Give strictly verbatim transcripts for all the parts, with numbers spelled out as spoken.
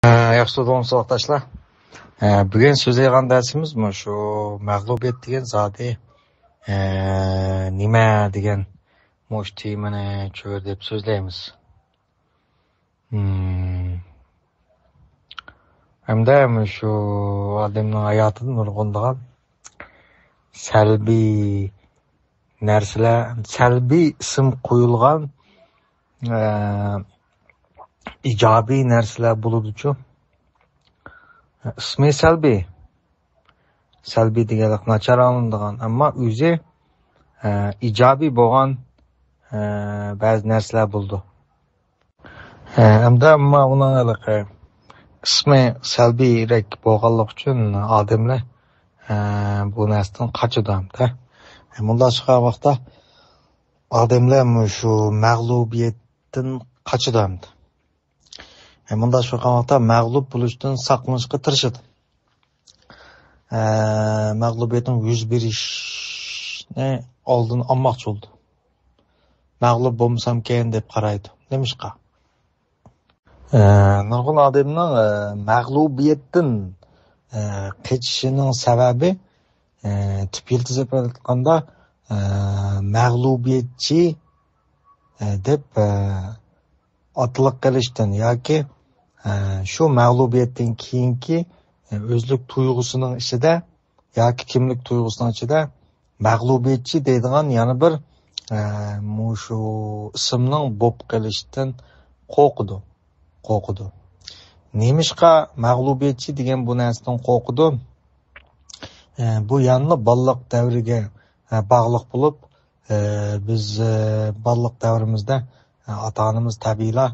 ئە، ياخشى تۇردىڭىز ساۋاقداشلار. ئە، بۈگۈن سۆزلەيدىغان دەرسىمىز مۇشۇ مەغلۇبىيەت دېگەن زادى، ئە، نېمە دېگەن مۇشۇ تېمىنى چۆرىدەپ سۆزلەيمىز. ھىم. ھەمدە مۇشۇ ئادەمنىڭ ھاياتىدا نۇرغۇنلىغان سەلبىي نەرسىلەر، سەلبىي ئىسىم قويۇلغان، ئە، ئىجابىي نەرسىلەر بولىدۇچۇ. ئىسمى سەلبىي. سەلبىي دېگەنلىك ناچار ئاڭلىنىدىغان، ئەمما ئۆزى، ئە، ئىجابىي بولغان، ئە، بەزى نەرسىلەر بولىدۇ. ئە، ئەمدى ئەمما ئۇنىڭ ھېلىقى ئىسمى سەلبىيرەك بولغانلىقى ئۈچۈن ئادەملەر، ئە، بۇ نەرسىدىن قاچىدۇ ئەمدى. ئە، مۇنداق چىققان ۋاقىتتا ئادەملەر مۇشۇ مەغلۇبىيەتتىن قاچىدۇ ئەمدى. ئە، مۇنداق چىققان ۋاقىتتا مەغلۇپ بولۇشتىن ساقلىنىشقا تىرىشىدۇ. ئە، مەغلۇبىيەتنىڭ يۈز بېرىشىنى ئالدىنى ئالماقچى بولىدۇ. مەغلۇپ بولمىسامكەن دەپ قارايدۇ. نېمىشقا؟ ئە، نۇرغۇن ئادەمنىڭ، ئە، مەغلۇبىيەتتىن، ئە، قېچىشىنىڭ سەۋەبى، ئە، تۈپ يىلتىزى ئېلىپ ئېيتقاندا، ئە، مەغلۇبىيەتچى، ئە، دەپ، ئە، ئاتىلىق قىلىشتىن ياكى، ئە، شۇ مەغلۇبىيەتتىن كېيىنكى، ئە، ئۆزلۈك تۇيغۇسىنىڭ ئىچىدە ياكى كىملىك تۇيغۇسىنىڭ ئىچىدە مەغلۇبىيەتچى دەيدىغان يەنە بىر، ئە، مۇشۇ ئىسىمنىڭ بولۇپ قېلىشتىن قورقىدۇ، قورقىدۇ. نېمىشقا مەغلۇبىيەتچى دېگەن بۇ نەرسىدىن قورقىدۇ؟ ئە، بۇ يەنىلا بالىلىق دەۋرىگە، ئە، باغلىق بولۇپ، ئە، بىز، ئە، بالىلىق دەۋرىمىزدە، ئە، ئاتا-ئانىمىز تەبىئىيلا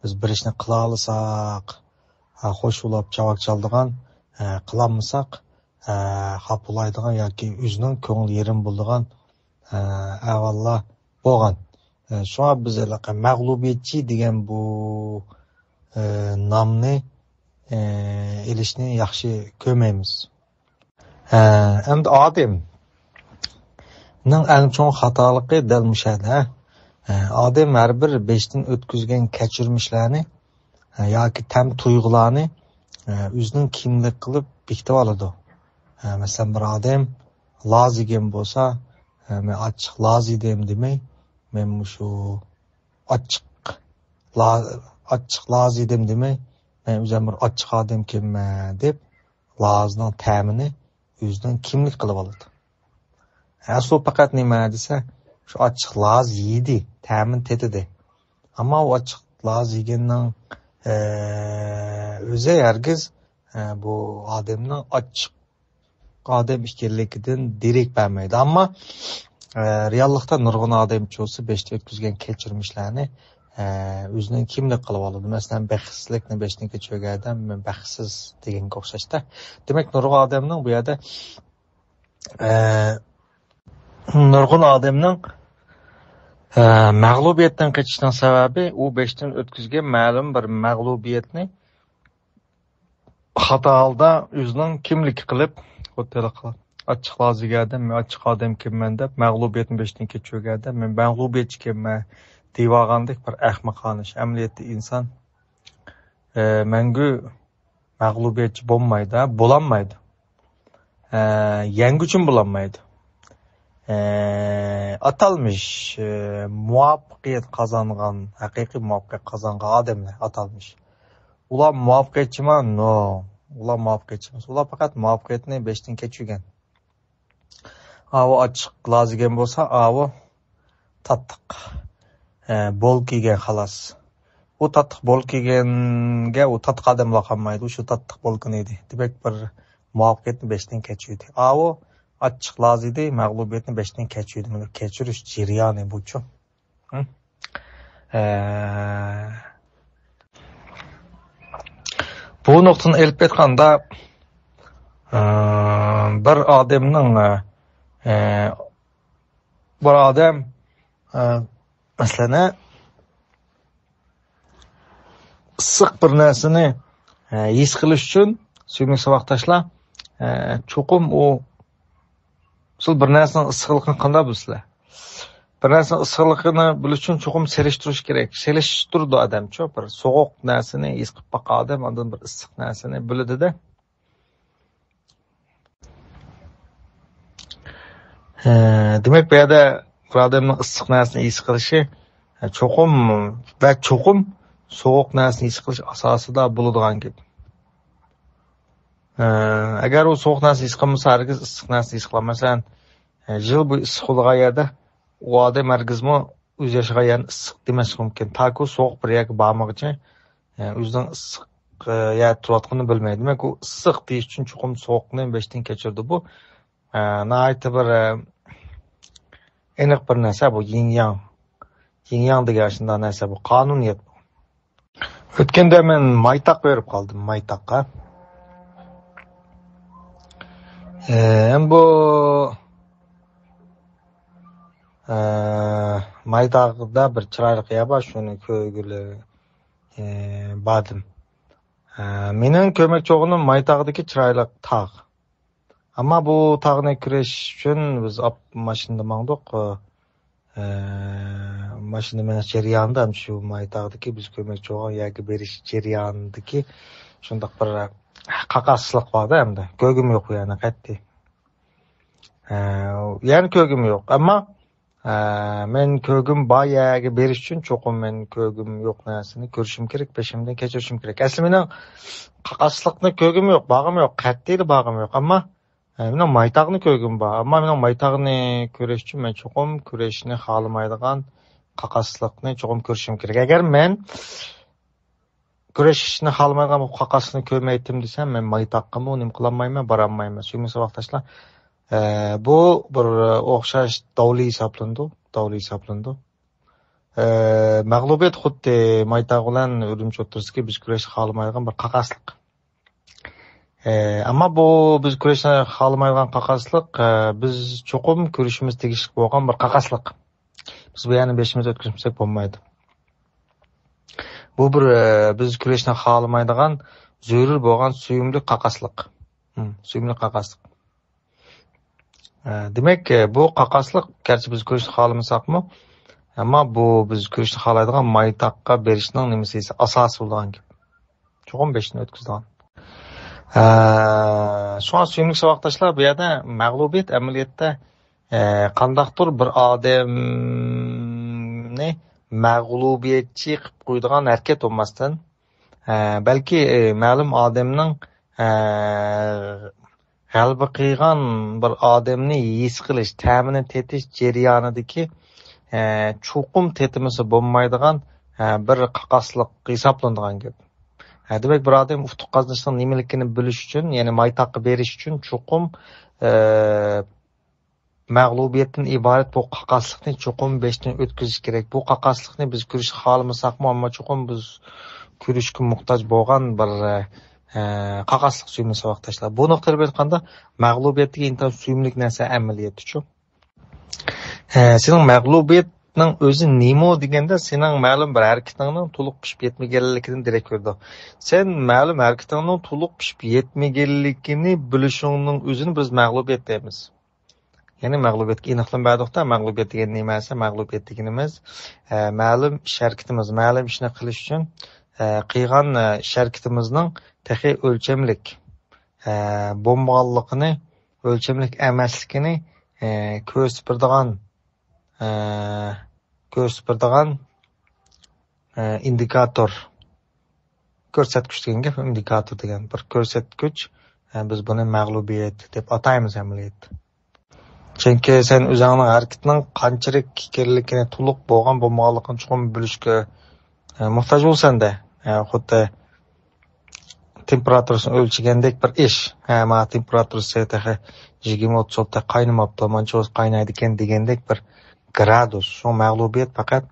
بىز بىر ئىشنى قىلالىساق، ئە، خوش بولاپ چاۋاك چالىدىغان، ئە، قىلالمىساق، ئە، خاپا بولايدىغان ياكى ئۆزىنىڭ كۆڭلى يېرىم بولىدىغان، ئە، ئەھۋاللار بولغان. ئە، شۇڭا بىز ھېلىقى مەغلۇبىيەتچى دېگەن بۇ، ئە، نامنى، ئە، ئېلىشنى ياخشى كۆرمەيمىز. ئە، ئەمدى ئادەمنىڭ ئەڭ چوڭ خاتالىقى دەل مۇشۇ يەردە. ئە، ئادەم ھەر بىر بېشىدىن ئۆتكۈزگەن كەچۈرمىشلەرنى، ئە، ياكى تەم تۇيغۇلارنى، ئە، ئۆزىنىڭ كىملىك قىلىپ بېكىتىپ ئالىدۇ. ئە، مەسىلەن، بىر ئادەم لاز يېگەن بولسا، ئە، مەن ئاچچىق لاز يېدىم دېمەي، مەن مۇشۇ ئاچچىق لا-، ئاچچىق لاز يېدىم دېمەي، مەن ئۆزۈم بىر ئاچچىق ئادەمكەنمەن دەپ، لازنىڭ تەمىنى ئۆزىنىڭ كىملىك قىلىپ ئالىدۇ. ئەسلى پەقەت نېمە دېسە، شۇ ئاچچىق لاز يېدى، تەمىنى تېتىدى. ئەمما ئۇ ئاچچىق لاز يېگەننىڭ، ئە، ئۆزى ھەرگىز، ئە، بۇ ئادەمنىڭ ئاچچىق ئادەم ئىكەنلىكىدىن دېرەك بەرمەيدۇ. ئەمما، ئە، رېئاللىقتا نۇرغۇن ئادەم چولسا بېشىدىن ئۆتكۈزگەن كەچۈرمىشلەرنى، ئە، ئۆزىنىڭ كىملىك قىلىپ ئالىدۇ. مەسىلەن، بەختسىزلىكنى بېشىدىن كەچۈرگەن ئادەم، مەن بەختسىز دېگەنگە ئوخشاشتا. دېمەك، نۇرغۇن ئادەمنىڭ بۇ يەردە، ئە، نۇرغۇن ئادەمنىڭ، ئە، مەغلۇبىيەتتىن قېچىشنىڭ سەۋەبى، ئۇ بېشىدىن ئۆتكۈزگەن مەلۇم بىر مەغلۇبىيەتنى خاتا ھالدا ئۆزىنىڭ كىملىكى قىلىپ، خۇددى ھېلىقى ئاچچىق لاز يېگەن ئادەم، مەن ئاچچىق ئادەمكەنمەن دەپ، مەغلۇبىيەتنى بېشىدىن كەچۈرگەن ئادەم، مەن مەغلۇبىيەتچىكەنمەن دېيىۋالغاندەك بىر ئەخمىقانە ئىش. ئەمەلىيەتتە ئىنسان، ئە، مەڭگۈ مەغلۇبىيەتچى بولمايدۇ، ھە، بولالمايدۇ. ئە، يەڭگۈچىمۇ بولالمايدۇ. ئە، ئاتالمىش، ئە، مۇۋەپپەقىيەت قازانغان، ھەقىقىي مۇۋەپپەقىيەت قازانغان ئادەملەر ئاتالمىش. ئۇلار مۇۋەپپەقىيەتچىما؟ نو. ئۇلار مۇۋەپپەقىيەتچى ئەمەس. ئۇلار پەقەت مۇۋەپپەقىيەتنى بېشىدىن كەچۈرگەن. ئاۋۇ ئاچچىق لاز يېگەن بولسا، ئاۋۇ تاتلىق، ئە، بولكا يېگەن خالاس. ئۇ تاتلىق بولكا يېگەنگە ئۇ تاتلىق ئادەم بولالمايدۇ، شۇ تاتلىق بولكىنى يېدى. دېمەك، بىر مۇۋەپپەقىيەتنى بېشىدىن كەچۈردى. ئاۋۇ ئاچچىق لاز يېدى، مەغلۇبىيەتنى بېشىدىن كەچۈردى. مانا كەچۈرۈش جەريانى بۇچۇ. ھە؟ ئە، بۇ نۇقتىنى ئېلىپ ئېيتقاندا، ئە، بىر ئادەمنىڭ، ئە، بىر ئادەم، ئە، مەسىلەن، ئىسسىق بىر نەرسىنى، ئە، ھېس قىلىش ئۈچۈن، سۆيۈملۈك ساۋاقداشلار، ئە، چوقۇم ئۇ، سىز بىر نەرسىنىڭ ئىسسىقلىقىنى قانداق بىلىسىلەر؟ بىر نەرسىنىڭ ئىسسىقلىقىنى بىلىش ئۈچۈن چوقۇم سېلىشتۇرۇش كېرەك. سېلىشتۇرىدۇ ئادەم، شۇ بىر سوغۇق نەرسىنى ھېس قىلىپ باققان ئادەم ئاندىن بىر ئىسسىق نەرسىنى بىلىدۇ-دە. ھە، دېمەك، بۇ يەردە بىر ئادەمنىڭ ئىسسىق نەرسىنى ھېس قىلىشى، ھە، چوقۇم ۋە چوقۇم سوغۇق نەرسىنى ھېس قىلىش ئاساسىدا بولىدىغان گەپ. ھە، ئەگەر ئۇ سوغۇق نەرسىنى ھېس قىلمىسا، ھەرگىز ئىسسىق نەرسىنى ھېس قىلالمايدۇ. مەسىلەن، ھە، يىل بويى ئىسسىق بولىدىغان يەردە ئۇ ئادەم ھەرگىزمۇ ئۆزى ياشىغان يەرنى ئىسسىق دېمەسلىكى مۇمكىن. تاكى سوغۇق بىر يەرگە بارمىغۇچە، ئە، ئۆزىنىڭ ئىسسىق، ئە، يەردە تۇرۇۋاتقىنىنى بىلمەيدۇ. دېمەك، ئۇ ئىسسىق دېيىش ئۈچۈن چوقۇم سوغۇقنى بېشىدىن كەچۈرىدۇ. بۇ، ئە، ناھايىتى بىر، ئە، ئېنىق بىر نەرسە بۇ، يىڭ ياڭ. يىڭ ياڭ دېگەن شۇنداق نەرسە بۇ، قانۇنىيەت بۇ. ئۆتكەندە مەن مايتاغقا بېرىپ قالدىم، مايتاغقا. ئە، ھەم بۇ، ئە، مايتاغدا بىر چىرايلىق يەر بار، شۇنى كۆرگىلى، ئە، باردىم. ئە، مېنىڭ كۆرمەكچى بولغىنىم مايتاغدىكى چىرايلىق تاغ. ئەمما بۇ تاغنى كۆرۈش ئۈچۈن بىز ئاپ-، ماشىنىدا ماڭدۇق. ئە، ماشىنا مېڭىش جەريانىدا ھەم شۇ مايتاغدىكى بىز كۆرمەكچى بولغان يەرگە بېرىش جەريانىدىكى شۇنداق بىر قاقاسلىق بار-دە ئەمدى. كۆرگۈم يوق بۇ يەرنى قەتئىي. ئە، يەنە كۆرگۈم يوق. ئەمما، ئە، مەن كۆرگۈم بار يەرگە بېرىش ئۈچۈن چوقۇم مەن كۆرگۈم يوق نەرسىنى كۆرۈشۈم كېرەك، بېشىمدىن كەچۈرۈشۈم كېرەك. ئەسلى مېنىڭ قاقاسلىقنى كۆرگۈم يوق، بارغۇم يوق، قەتئىيلا بارغۇم يوق. ئەمما، ئە، مېنىڭ مايتاغنى كۆرگۈم بار. ئەمما مېنىڭ مايتاغنى كۆرۈش ئۈچۈن مەن چوقۇم كۆرۈشنى خالىمايدىغان قاقاسلىقنى چوقۇم كۆرۈشۈم كېرەك. ئەگەر مەن كۆرۈشنى خالىمايدىغان بۇ قاقاسنى كۆرمەيتتىم دېسەم، مەن مايتاغقىمۇ نېمە قىلالمايمەن، بارالمايمەن. سۆيۈملۈك ساۋاقداشلار، ئە، بۇ بىر ئوخشاش داۋلى ھېسابلىنىدۇ، داۋلى ھېسابلىنىدۇ. ئە، مەغلۇبىيەت خۇددى مايتاغ بىلەن ئۈرۈمچى ئوتتۇرىسىدىكى بىز كۆرۈشنى خالىمايدىغان بىر قاقاسلىق. ئە، ئەمما بۇ بىز كۆرۈشنى خالىمايدىغان قاقاسلىق، ئە، بىز چوقۇم كۆرۈشىمىز تېگىشلىك بولغان بىر قاقاسلىق. بىز بۇ يەرنى بېشىمىزدا ئۆتكۈزمىسەك بولمايدۇ. بۇ بىر، ئە، بىز كۆرۈشنى خالىمايدىغان، زۆرۈر بولغان سۆيۈملۈك قاقاسلىق. ھىم، سۆيۈملۈك قاقاسلىق. ئە، دېمەك، ئە، بۇ قاقاسلىق، گەرچە بىز كۆرۈشنى خالىمىساقمۇ، ئەمما بۇ بىز كۆرۈشنى خالايدىغان مايتاغقا بېرىشنىڭ نېمىسى، ئاساسى بولىدىغان گەپ. چوقۇم بېشىدىن ئۆتكۈزىدىغان. ئە، شۇڭا سۆيۈملۈك ساۋاقداشلار، بۇ يەردە مەغلۇبىيەت ئەمەلىيەتتە، ئە، قانداقتۇر بىر ئادەمنى مەغلۇبىيەتچى قىلىپ قويىدىغان ھەرىكەت بولماستىن، ئە، بەلكى، ئە، مەلۇم ئادەمنىڭ، ئە، غەلىبە قىلغان بىر ئادەمنى ھېس قىلىش، تەمىنى تېتىش جەريانىدىكى، ئە، چوقۇم تېتىمىسا بولمايدىغان، ئە، بىر قاقاسلىق ھېسابلىنىدىغان گەپ. ئە، دېمەك، بىر ئادەم ئۇتۇق قازىنىشنىڭ نېمىلىكىنى بىلىش ئۈچۈن، يەنى مايتاغقا بېرىش ئۈچۈن چوقۇم، ئە، مەغلۇبىيەتتىن ئىبارەت بۇ قاقاسلىقنى چوقۇم بېشىدىن ئۆتكۈزۈش كېرەك. بۇ قاقاسلىقنى بىز كۆرۈشنى خالىمىساقمۇ، ئەمما چوقۇم بىز كۆرۈشكە موھتاج بولغان بىر، ئە، قاقاسلىق سۆيۈملۈك ساۋاقداشلار. بۇ نۇقتىدىن ئېيتقاندا، مەغلۇبىيەتتىكى ئىنتايىن سۆيۈملۈك نەرسە ئەمەلىيەتتىچۇ. ئە، سېنىڭ مەغلۇبىيەتنىڭ ئۆزى نېمە دېگەندە، سېنىڭ مەلۇم بىر ھەرىكىتىڭنىڭ تولۇق پىشىپ يەتمىگەنلىكىدىن دېرەك بېرىدۇ. سەن مەلۇم ھەرىكىتىڭنىڭ تولۇق پىشىپ يەتمىگەنلىكىنى بىلىشىڭنىڭ ئۆزىنى بىز مەغلۇبىيەت دەيمىز. يەنى مەغلۇبىيەتكە ئېنىقلىما بەردۇق-تە، مەغلۇبىيەت دېگەن نېمە دېسە، مەغلۇبىيەت دېگىنىمىز، ئە، مەلۇم ئىش ھەرىكىتىمىز، مەلۇم ئىشنى قىلىش ئۈچۈن، ئە، قىلغان، ئە، ئىش ھەرىكىتىمىزنىڭ تېخى ئۆلچەملىك، ئە، بولمىغانلىقىنى، ئۆلچەملىك ئەمەسلىكىنى، ئە، كۆرسىتىپ بېرىدىغان، ئە، كۆرسىتىپ بېرىدىغان، ئە، ئىندىكاتور. كۆرسەتكۈچ دېگەن گەپ، ئىندىكاتور دېگەن بىر كۆرسەتكۈچ. ئە، بىز بۇنى مەغلۇبىيەت دەپ ئاتايمىز ئەمەلىيەتتە. چۈنكى سەن ئۆزۈڭنىڭ ھەرىكىتىنىڭ قانچىلىك ئىكەنلىكىنى، تولۇق بولغان بولمىغانلىقىنى چوقۇم بىلىشكە، ئە، موھتاج بولىسەن-دە. ئە، خۇددى تېمپېراتۇرىسىنى ئۆلچىگەندەك بىر ئىش. ھە، مانا تېمپېراتۇرىسى تېخى يىگىرمە ئوتتۇز سوتتا قاينىماپتۇ، مانچە بولسا قاينايدىكەن دېگەندەك بىر گرادۇس. شۇڭا مەغلۇبىيەت پەقەت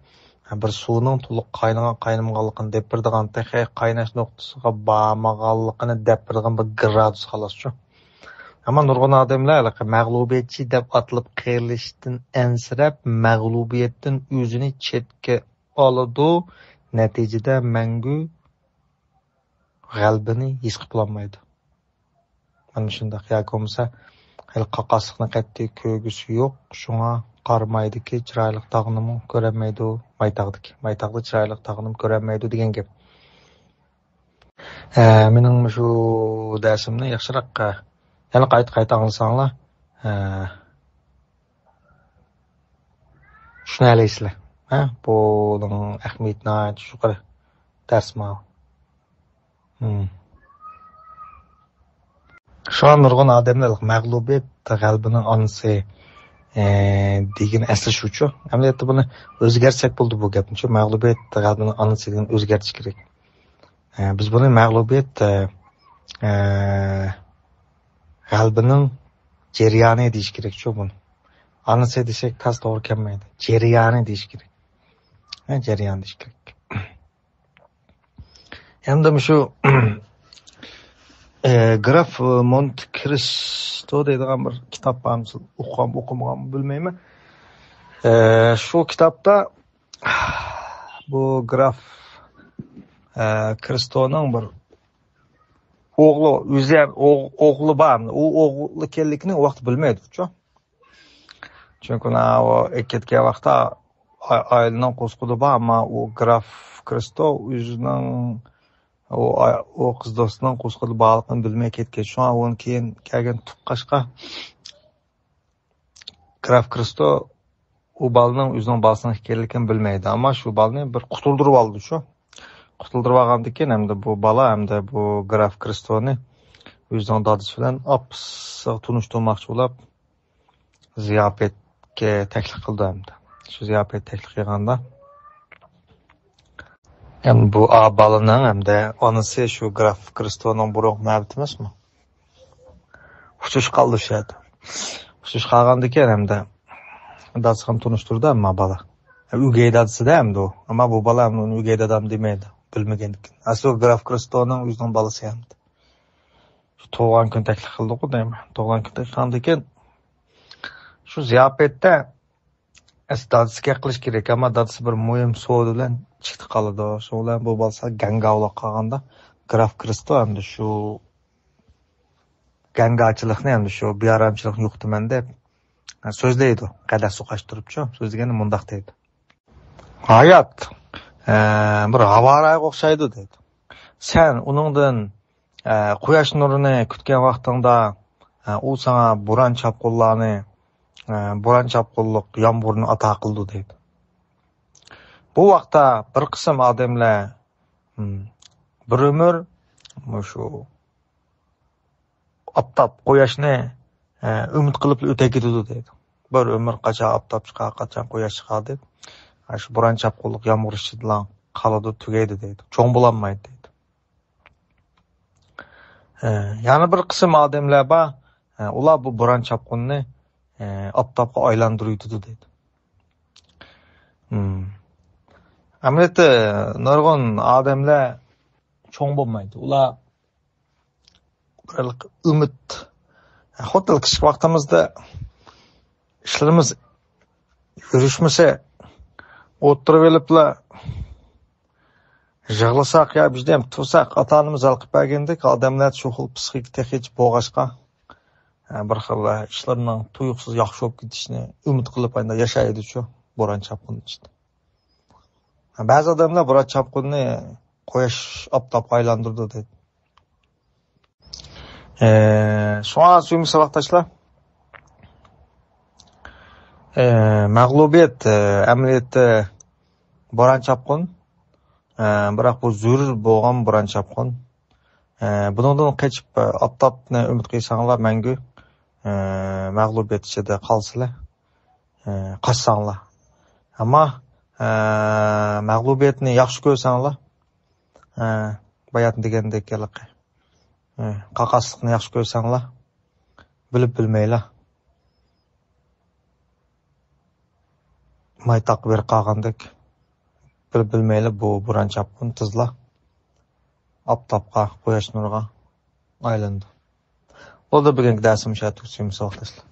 بىر سۇنىڭ تولۇق قاينىغان، قاينىمىغانلىقىنى دەپ بېرىدىغان، تېخى قايناش نۇقتىسىغا بارمىغانلىقىنى دەپ بېرىدىغان بىر گرادۇس، خالاسچۇ. ئەمما نۇرغۇن ئادەملەر ھېلىقى مەغلۇبىيەتچى دەپ ئاتىلىپ قېلىشتىن ئەنسىرەپ، مەغلۇبىيەتتىن ئۆزىنى چەتكە ئالىدۇ، نەتىجىدە مەڭگۈ غەلىبىنى ھېس قىلىپ بولالمايدۇ. مانا شۇنداق. ياكى بولمىسا، ھېلى قاقاسلىقنى قەتئىي كۆرگۈسى يوق، شۇڭا قارامايدىكى چىرايلىق تاغنىمۇ كۆرەلمەيدۇ، مايتاغدىكى، مايتاغدا چىرايلىق تاغنىمۇ كۆرەلمەيدۇ دېگەن گەپ. ئە، مېنىڭ مۇشۇ دەرسىمنى ياخشىراق، ئە، يەنە قايتا-قايتا ئاڭلىساڭلار، ئە، چۈشىنەلەيسىلەر. ھە، بۇنىڭ ئەھمىيىتى ناھايىتى يۇقىرى دەرس ماۋۇ. ھىم. شۇڭا نۇرغۇن ئادەملەر مەغلۇبىيەت غەلىبىنىڭ ئانىسى، ئە، دېگىنى ئەسلى شۇچۇ. ئەمەلىيەتتە بۇنى ئۆزگەرتسەك بولىدۇ بۇ گەپنىچۇ. مەغلۇبىيەت غەلىبىنىڭ ئانىسى دېگىنىنى ئۆزگەرتىش كېرەك. ئە، بىز بۇنى مەغلۇبىيەت، ئە، ئە، غەلىبىنىڭ جەريانى دېيىش كېرەكچۇ بۇنى. ئانىسى دېسەك تاس توغرا كەلمەيدۇ. جەريانى دېيىش كېرەك. ھە، جەريان دېيىش كېرەك. ھەمدە مۇشۇ، ئە، گراف مونت كرىستو دەيدىغان بىر كىتاب بار. ئوقۇغان، ئوقۇمىغانمۇ بىلمەيمەن. ئە، شۇ كىتابتا بۇ گراف، ئە، كرىستونىڭ بىر ئوغلى، ئۆزى ھەم ئوغ-، ئوغلى بار. ئۇ ئوغلى ئىكەنلىكىنى ئۇ ۋاقىتتا بىلمەيدۇ، چۈنكى ئۇ ئېكىپ كەتكەن ۋاقىتتا ئا-، ئائىلىنىڭ قورسىقىدا بار، ئەمما ئۇ گراف كرىستو ئۆزىنىڭ ئۇ ئا-، ئۇ قىز دوستىنىڭ قورسىقىدا بارلىقىنى بىلمەي كەتكەن. شۇڭا ئۇنىڭ كېيىن كەلگەن تۇغقاچقا گراف كرىستو ئۇ بالىنىڭ ئۆزىنىڭ بالىسىنىڭ ئىكەنلىكىنى بىلمەيدۇ. ئەمما شۇ بالىنى بىر قۇتۇلدۇرۇپ ئالىدۇ شۇ. قۇتۇلدۇرۇپ ئالغاندىن كېيىن ئەمدى بۇ بالا، ئەمدى بۇ گراف كرىستونى ئۆزىنىڭ دادىسى بىلەن ئاپىسىغا تونۇشتۇرماقچى بولاپ، زىياپەتكە تەكلىپ قىلىدۇ ئەمدى. شۇ زىياپەتكە تەكلىپ قىلغاندا، ئەمدى بۇ ئا بالىنىڭ ئەمدى ئانىسى شۇ گراف كرىستونىڭ بۇرۇنقى مەبىتى ئەمەسمۇ؟ ئۇچۇش قالدى شۇ يەردە. ئۇچۇش قالغاندىكىن ئەمدى دادىسىغا تونۇشتۇرىدۇ ئەمما بالا. ئۆگەي دادىسىدە ئەمدى ئۇ. ئەمما بۇ بالا ئەمدى ئۇنى ئۆگەي دادام دېمەيدۇ. بىلمىگەندىكىن. ئەسلى ئۇ گراف كرىستونىڭ ئۆزىنىڭ بالىسى ئەمدى. شۇ تۇغۇلغان كۈن تەكلىپ قىلدىغۇ دەيمەن. تۇغۇلغان كۈن تەكلىپ قىلغاندىكىن شۇ زىياپەتتە ئەسلى دادىسىگە گەپ قىلىش كېرەك، ئەمما دادىسى بىر مۇھىم سودا بىلەن چىقىپ قالىدۇ. شۇ بىلەن بۇ بالىسى گەڭگا بولاپ قالغاندا گراف كرىستو ئەمدى شۇ گەڭگاچىلىقنى، ئەمدى شۇ بىئارامچىلىقنى يوقىتىمەن دەپ سۆزلەيدۇ، قەدەھ سوقاشتۇرۇپچۇ. سۆزلىگەندە مۇنداق دەيدۇ. ھايات، ئە، بىر ھاۋارايغا ئوخشايدۇ دەيدۇ. سەن ئۇنىڭدىن، ئە، قۇياش نۇرىنى كۈتكەن ۋاقتىڭدا، ئە، ئۇ ساڭا بوران چاپقۇنلارنى، ئە، بوران چاپقۇنلۇق يامغۇرنى ئاتا قىلىدۇ دەيدۇ. بۇ ۋاقىتتا بىر قىسىم ئادەملەر، ھىم، بىر ئۆمۈر مۇشۇ ئاپتاپ، قۇياشنى، ئە، ئۈمىد قىلىپ ئۆتەپ كېتىدۇ دەيدۇ. بىر ئۆمۈر قاچان ئاپتاپ چىقار، قاچان قۇياش چىقار دەپ، ئاشۇ بوران چاپقۇنلۇق يامغۇر ئىچىدىلا قالىدۇ، تۈگەيدۇ دەيدۇ. چوڭ بولالمايدۇ دەيدۇ. ئە، يەنە بىر قىسىم ئادەملەر بار، ئە، ئۇلار بۇ بوران چاپقۇننى، ئە، ئاپتاپقا ئايلاندۇرۇۋېتىدۇ دەيدۇ. ھىم. ئەمەلىيەتتە نۇرغۇن ئادەملەر چوڭ بولمايدۇ. ئۇلار بىر ئۈمىد. خۇددى كىچىك ۋاقتىمىزدا ئىشلىرىمىز يۈرۈشمىسە، ئولتۇرۇۋېلىپلا يىغلىساق يا بىردەم تۇرساق، ئاتا-ئانىمىز ھالقىپ بەرگەندەك ئادەملەر شۇ خىل پسىخىكا تېخىچە بولغاچقا، بىر خىل ئىشلارنىڭ تۇيۇقسىز ياخشى بولۇپ كېتىشىنى ئۈمىد قىلىپ ئايدا ياشايدۇچۇ، بوران چاپقۇن ئىچىدە. بەزى ئادەملەر بوران چاپقۇننى قۇياش ئاپتاپقا ئايلاندۇرىدۇ دەيدۇ. ئە، شۇڭا سۆيۈملۈك ساۋاقداشلار، ئە، مەغلۇبىيەت، ئە، ئەمەلىيەتتە بوران چاپقۇن، ئە، بىراق بۇ زۆرۈر بولغان بوران چاپقۇن. ئە، بۇنىڭدىن قېچىپ، ئە، ئاپتاپنى ئۈمىد قىلساڭلار مەڭگۈ، ئە، مەغلۇبىيەت ئىچىدە قالىسىلەر، ئە، قاچساڭلار. ئەمما، ئە، مەغلۇبىيەتنى ياخشى كۆرسەڭلار، ئە، باياتىن دېگەندەك ھېلىقى، ئە، قاقاسلىقنى ياخشى كۆرسەڭلار، بىلىپ بىلمەيلا مايتاق بېرىپ قالغاندەك، بىلىپ بىلمەيلا بۇ بوران چاپقۇن تېزلا ئاپتاپقا، قۇياش نۇرىغا ئايلىنىدۇ. بولدى، بۈگۈنكى دەرسىم شۇ يەردە تۈگىسۇن، ساۋاقداشلار.